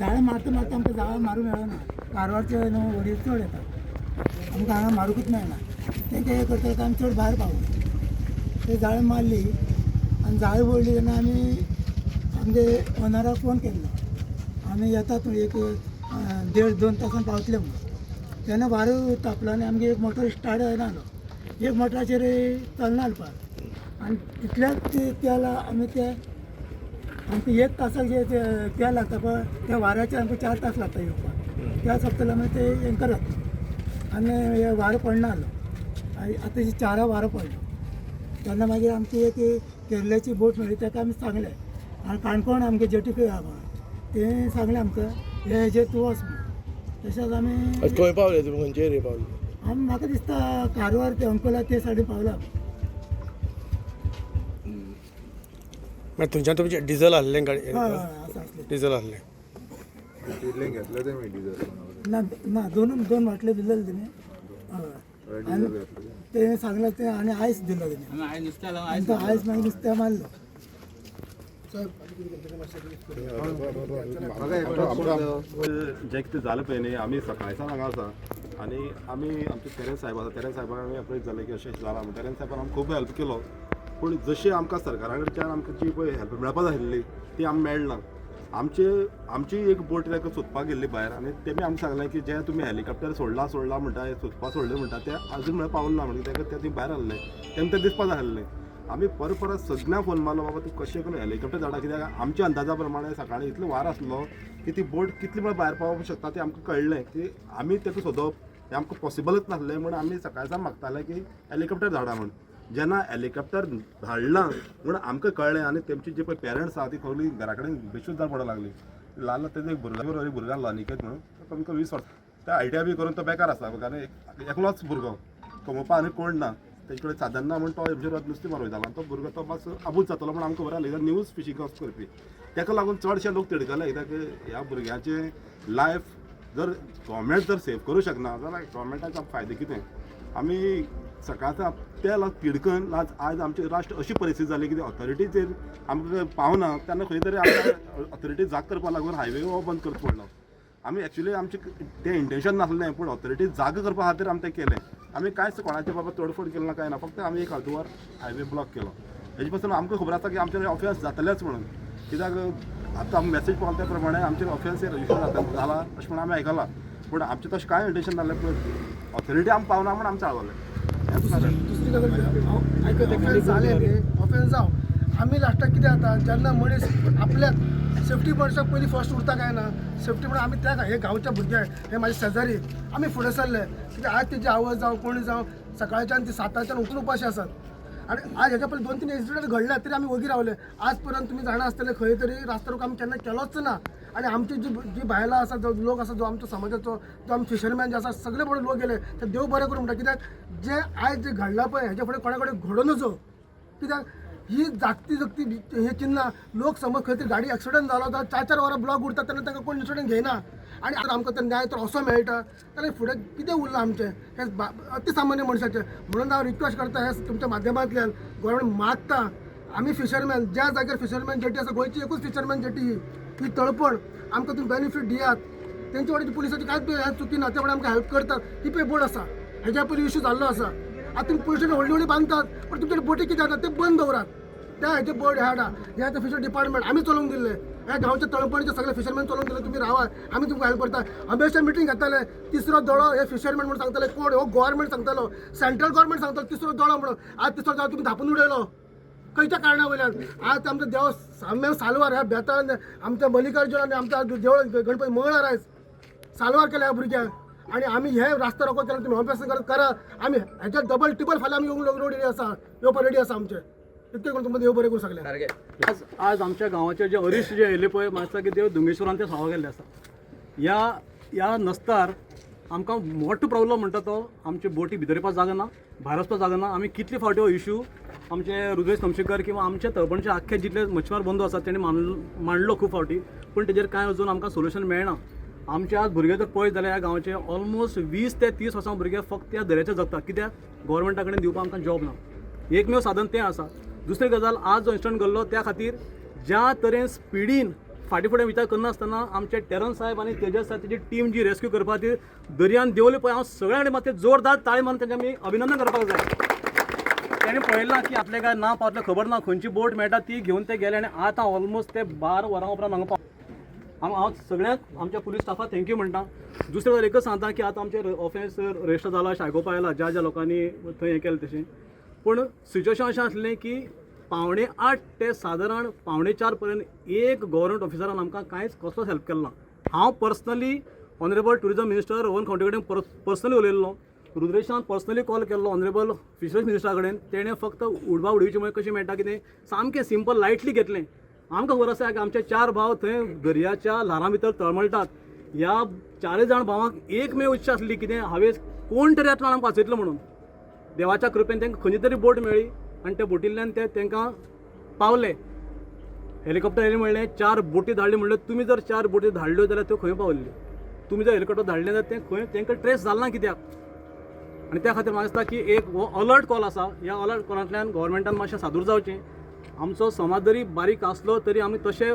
जाळें मारता मारता आमकां जाळां मारूंक मेळना. कारवारचे न्हू वडील चड येता, आमकां हांगा मारूंकूच मेळना. तेंचे हें करता करता आमी चड भायर पावले. ते जाळें मारली आनी जाळी ओडली तेन्ना आमी आमगे ओनराक फोन केल्लो, आमी येता तूं एक देड दोन तासान पावतले म्हणून. तेन्ना वारो तापलो आनी आमगे एक मोटर स्टार्ट जायना जालो, एक मोटराचेर चलना जालो पार. आनी तितल्याच ते तेल आमी ते आमकां एक तासाक जे ते तेल लागता पळय, त्या वाऱ्याचे आमकां 4 तास लागता येवपाक. त्या सोंपतले आमी ते हेंका जाता आनी हे वारो पडना जालो. आनी आतां चारा वारो पडलो तेन्ना मागीर आमची एक केरळाची बोट मेळ्ळी, ताका आमी सांगलें. आनी काणकोण आमगे जेटी खंय आहा म्हणून तें सांगलें आमकां, हे हेजेर तूं वच म्हणून. तशेंच आमी खंय पावले तुमी, खंयचे एरिये पावले? आमी म्हाका दिसता कारवार ते अंकोला ते सायडीन पावला. मागीर थंयच्यान तुमचें डिझल आहलें गाडी? हय हय, आसा आसलें. डिझल आहलें. इतलें घेतलें तेमी डिझल कोणा? ना ना, दोन दोन बाटले दिलेले तेणी. हय, आनी डिझल घेतलें. तें सांगलें तें आनी आयस दिलो तेणी. आनी तो आयस मागीर नुस्तें मारलो. जें कितें जालें पळय न्ही, आमी सकाळी सावन हांगा आसा आनी आमी आमचे तेरेन साहेब आसा, तेरेन साहेबाक आमी एप्रोच जालें की अशें अशें जालां म्हूण. तेरेन साहेबान आमकां खूब हेल्प केलो, पूण जशी आमकां सरकारा कडच्यान आमकां जी पळय हेल्प मेळपा जाय आसली ती आमकां मेळना. आमचे आमची एक बोट ताका सोदपाक गेल्ली भायर आनी तेमी आमकां सांगलें की जें तुमी हेलिकॉप्टर सोडलां सोडलां म्हणटा, सोदपाक सोडलें म्हणटा, तें अजून म्हळ्यार पावलें ना. म्हणजे ताका तें भायर आहलें तेन्ना तें दिसपा जाय आसलें. आमी परत परत सगळ्यांक फोन मारलो, बाबा तूं कशें करून हेलिकॉप्टर धाडा, कित्याक आमच्या अंदाजा प्रमाणे सकाळी इतलो वार आसलो की ती बोट कितली वेळ भायर पावोवंक शकता तें आमकां कळ्ळें की आमी ताका सोदप हें आमकां पॉसिबलच नासलें. म्हूण आमी सकाळी सावन मागताले की हेलिकॉप्टर धाडा म्हूण. जेन्ना हेलिकॉप्टर धाडलां म्हूण आमकां कळ्ळें आनी तेमची जे पळय पेरंट्स आहा ती सगळीं घरा कडेन बेशुद्ध जावन पडोंक लागली. ल्हान तेजो एक भुरगो, एक भुरगो आसलो अनिकेत म्हणून, तो कमी कमी 20 वर्सां, तो आयटीआय बी करून तो बेकार आसा, कारण एकलोच भुरगो, कमोवपा आनी कोण ना, तेजे कडेन साधन ना म्हूण तो हेमचेर नुस्तें मारूंक वयतालो. आनी तो भुरगो तो मातसो आबूज जातलो म्हूण आमकां खबर आसलें, कित्याक न्यूज फिशींग करपी. ताका लागून चडशे लोक तिडकले, कित्याक ह्या भुरग्याचें लायफ जर गव्हर्मेंट जर सेव करूं शकना जाल्यार गव्हर्मेंटाचो फायदो कितें? आमी सकाळचा त्या तिडकन आज आज आमचे राष्ट्र अशी परिस्थिती जाली की ऑथॉरिटीचेर आमकां पावना. तेन्ना खंय तरी आमकां ऑथॉरिटी जाग करपा लागून हायवे हो बंद करचो पडलो. आमी एक्चुली आमचें तें इंटेन्शन नासलें, पूण ऑथॉरिटी जाग करपा खातीर आमी तें केलें. आमी कांयच कोणाचें बाबा तोडफोड केलें ना, कांय ना, फक्त आमी एक अर्दवर हायवे ब्लॉक केलो. हेजे पासून आमकां खबर आसा की आमचेर ऑफेन्स जातलेंच म्हणून, कित्याक आतां आमी मॅसेज पावला त्या प्रमाणे आमचेर ऑफेन्स रजिस्टर जाता जाला अशें म्हणून आमी आयकलां. पूण आमचें तशें कांय इंटेन्शन नासलें, पूण ऑथॉरिटी आमकां पावना म्हूण आमी चाळवलें, हेंच कारण. दुसरी गजाल हांव आयक, ऑफेन्स जालें न्ही, ऑफेन्स जावं, आमी लास्टाक कितें जाता, जेन्ना मनीस आपल्याक सेफ्टी मनशाक पयलीं फर्स्ट उरता काय ना सेफ्टी म्हणून आमी त्या हे गांवच्या भुरग्यांक, हे म्हाजे शेजारी, आमी फुडें सरले. कित्याक आज तेजी आवय जावं कोण जावं सकाळच्यान ती साताच्यान उठून उपाशी आसात. आनी आज हेच्या पयलीं 2-3 इन्सिडंट घडल्या तरी आमी वगी रावले. आज पर्यंत तुमी जाणा आसतले खंय तरी रास्ता रोको आमी केन्ना केलोच ना. आनी आमची जी जी बायलां आसा, जो लोक आसा, जो आमचो समाजाचो, जो आमचे फिशरमॅन जे आसा, सगळे बरे लोक गेले ते देव बरें करूं म्हणटा. कित्याक जे आयज जे घडलां पळय हेच्या फुडें कोणा कडेन घडोवं नजो. कित्याक ही जागती जगती हे चिन्ना लोक समज खंय तरी गाडी एक्सिडंट जालो जाल्यार 4-4 वरां ब्लॉक उरता, तेन्ना तांकां कोण इन्सिडंट घेयना. आनी आतां आमकां तर न्याय तर असो मेळटा जाल्यार फुडें कितें उरलां आमचें हें अतिसामान्य मनशाचें? म्हणून हांव रिक्वेस्ट करता हे तुमच्या माध्यमांतल्यान गोवोरमेंट मागता, आमी फिशरमॅन ज्या जाग्यार फिशरमॅन जेटी आसा, गोंयची एकूच फिशरमॅन जेटी ही, ही तळपण आमकां तुमी बेनिफीट दियात. तेंचे वाटेन पुलिसाची कांयच हें चुकी ना, ते वाटेन आमकां हेल्प करतात. ही पळय बोट आसा, हेज्या पयलीं इशू जाल्लो आसा. आतां तुमी पुलीस स्टेशन व्हडली व्हडली बांदतात, पण तुमचे बोटी कितें जाता ते बंद दवरात. त्या हेजे बोर्ड हे हाडा. हे आतां फिशर डिपार्टमेंट आमी चलोवंक दिल्ले, ह्या गांवच्या तळपणचे सगळे फिशरमॅन चलोवंक दिले. तुमी रावात, आमी तुमकां हेल्प करता. हमेशा मिटींग घेताले, तिसरो दोळो हे फिशरमॅन म्हणून सांगताले. कोण हो गोवोरमेंट सांगतालो, सेंट्रल गोवोरमेंट सांगतालो तिसरो दोळो म्हणून. आज तिसरो दोळो तुमी धापून उडयलो खंयच्या कारणा वयल्यान? आज आमचो देव साम्या सालवार ह्या बेताळान आमच्या मल्लिकार्जून आनी आमच्या देवळ गणपती मंगळार आयज सालवार केल्या ह्या भुरग्यांक. आनी आमी हे रास्ता रोको केला, तुमी ऑपरेशन करत करा. आमी हेच्या डबल टिबल फाल्यां आमी येवंक रेडी आसा, येवपाक रेडी आसा आमचे. इतकें करून तुमकां देव बरें करूं सगळ्यांक. आज आज आमच्या गांवाचे जे अरिश्ट जे येयले पळय, म्हाका दिसता की देव दुंगेश्वरान ते साव केल्ले आसा. ह्या ह्या नसतार आमकां मोठो प्रॉब्लम म्हणटा तो आमचे बोटी भितर येवपाक जागा ना, भायर वचपाक जागा ना. आमी कितले फावटी हो इशू आमचे रुद्रेश तमशेकर किंवा आमचे तळपणचे आख्खे जितले मच्छीमार बंधू आसात तेणी मांडलो खूब फावटी, पूण तेजेर कांय अजून आमकां सोल्युशन मेळना. आमचे आज भुरगे जर पळयत जाल्यार ह्या गांवचे ऑलमोस्ट 20 ते 30 वर्सां भुरगे फक्त ह्या दर्याचेर जगतात, कित्याक गोवोरमेंटा कडेन दिवपाक आमकां जॉब ना. एकमेव साधन तें आसा. दुसरी गजाल, आज जो इन्सिडंट घडलो त्या खातीर ज्या तरेन स्पिडीन फाटीं फुडें विचार करनासतना आमचे टेरन साहेब आनी तेजस साहेब तेजी टीम जी रेस्क्यू करपा खातीर दर्यान देंवली पळय, हांव सगळ्यां कडेन मातशें जोरदार ताळी मारून तेंचे आमी अभिनंदन करपाक जाय. तेणें पळयलां की आपल्या काय ना पावतलें खबर ना, खंयची बोट मेळटा ती घेवन ते गेले आनी आतां ऑलमोस्ट ते 12 वरां उपरांत हांगा पाव. हांव सगळ्यांक आमच्या पुलीस स्टाफाक thank you म्हणटा. दुसरें गजाल एकच सांगता की आतां आमचें ऑफेन्स रजिस्टर जाला, शागोपा आयला ज्या ज्या लोकांनी थंय हें केलें तशें, पूण सिच्युएशन अशें आसलें की 7:45 ते सादारण 3:45 पर्यंत एक गव्हर्मेंट ऑफिसरान आमकां कांयच कसलोच हेल्प केलो ना. हांव personally honourable tourism minister Rohan Khaunte कडेन पर्सनली उलयल्लो, रुद्रेशान पर्सनली कॉल केल्लो ऑनरेबल फिशरीज मिनिस्टरा कडेन, तेणें फक्त उडबा उडोवची म्हळ्यार कशें मेळटा कितें सामकें सिंपल लायटली घेतलें. आमकां खबर आसा की आमचे 4 भाव थंय दर्याच्या ल्हारां भितर तळमळटात. ह्या 4 जाण भावांक एकमेव इच्छा आसली कितें हांवें कोण तरी आतां आमकां वाचयतलो म्हणून. देवाच्या कृपेन तांकां खंयची तरी बोट मेळ्ळी आनी त्या बोटींतल्यान ते तांकां पावले. हेलिकॉप्टर येयलें म्हणलें 4 बोटी धाडली, म्हणलें तुमी जर 4 बोटी धाडल्यो जाल्यार त्यो खंय पावल्ल्यो, तुमी जर हेलिकॉप्टर धाडलें जाल्यार तें खंय तांकां ट्रेस जालें ना कित्याक. आनी त्या खातीर म्हाका दिसता की एक हो अलर्ट कॉल आसा, ह्या अलर्ट कॉलांतल्यान गव्हर्मेंटान मातशें सादूर जावचें. आमचो समाज जरी बारीक आसलो तरी आमी तशे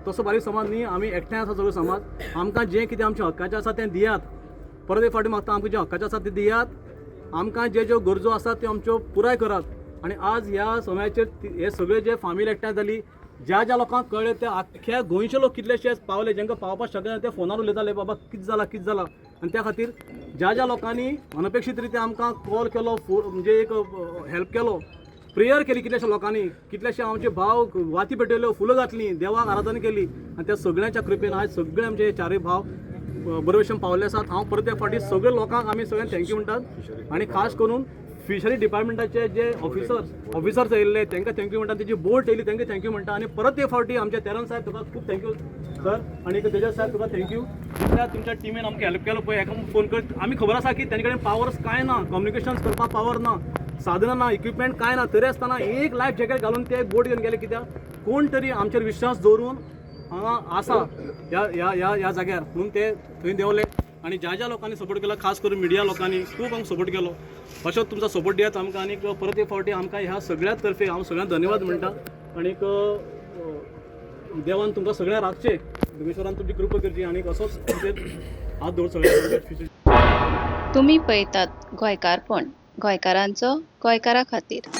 तसो बारीक समाज न्ही, आमी एकठांय आसा सगळो समाज. आमकां जें कितें आमचें हक्काचें आसा तें दियात. परत एक फावटी मागता, आमकां जें हक्काचें आसा तें दियात, आमकां जे ज्यो गरजो आसा त्यो आमच्यो पुराय करात. आनी आज ह्या समयाचेर हे सगळे जे फामील एकठांय जाली, ज्या ज्या लोकांक कळ्ळें ते आख्ख्या गोंयचे लोक कितलेशेच पावले, जांकां पावपाक शकना ते फोनार उलयताले बाबा कितें जालां कितें जालां. आनी त्या खातीर ज्या ज्या लोकांनी अनपेक्षीत रित्या आमकां कॉल केलो, म्हणजे एक हेल्प केलो, प्रेयर केली कितल्याश्या लोकांनी, कितलेशे आमचे भाव वाती पेटयल्यो, फुलां घातलीं, देवाक आराधना केली आनी त्या सगळ्यांच्या कृपेन आज सगळे आमचे 4 भाव बरे भशेन पावले आसात. हांव परत एक फावटी सगळे लोकांक आमी सगळ्यांक thank you म्हणटात आनी खास करून फिशरी डिपार्टमेंटाचे जे ऑफिसर्स येयल्ले तांकां thank you म्हणटा, तेजी बोट येयली तांकां thank you म्हणटा. आनी परत एक फावटी आमच्या तेरन साहेब तुका खूब thank you sir, आनी तेजस साहेब तुका thank you. जितल्या तुमच्या टिमीन आमकां हेल्प केलो पळय, एका फोन कर आमी खबर आसा की तेंचे कडेन पावर्स कांय ना, कम्युनिकेशन्स करपाक पावर ना, साधनां ना, इक्विपमेंट कांय ना, तरी आसतना एक लायफ जॅकेट घालून ते बोट घेवन गेले कित्याक कोण तरी आमचेर विश्वास दवरून हांगा आसा ह्या ह्या ह्या ह्या जाग्यार म्हणून ते थंय देंवले. आनी ज्या ज्या लोकांनी सपोर्ट केलो, खास करून मिडिया लोकांनी खूब आमकां सपोर्ट केलो, अशेंच तुमचो सपोर्ट दियात आमकां. आनीक परत एक फावटी आमकां ह्या सगळ्या तर्फे हांव सगळ्यांक धन्यवाद म्हणटा. आनीक देवान तुमकां सगळ्यांक राखचें, परमेश्वरान तुमची कृपा करची आनी असोच तुमचेर हात दवर सगळ्या. तुमी पळयतात गोंयकारपण, गोंयकारांचो गोंयकारा खातीर.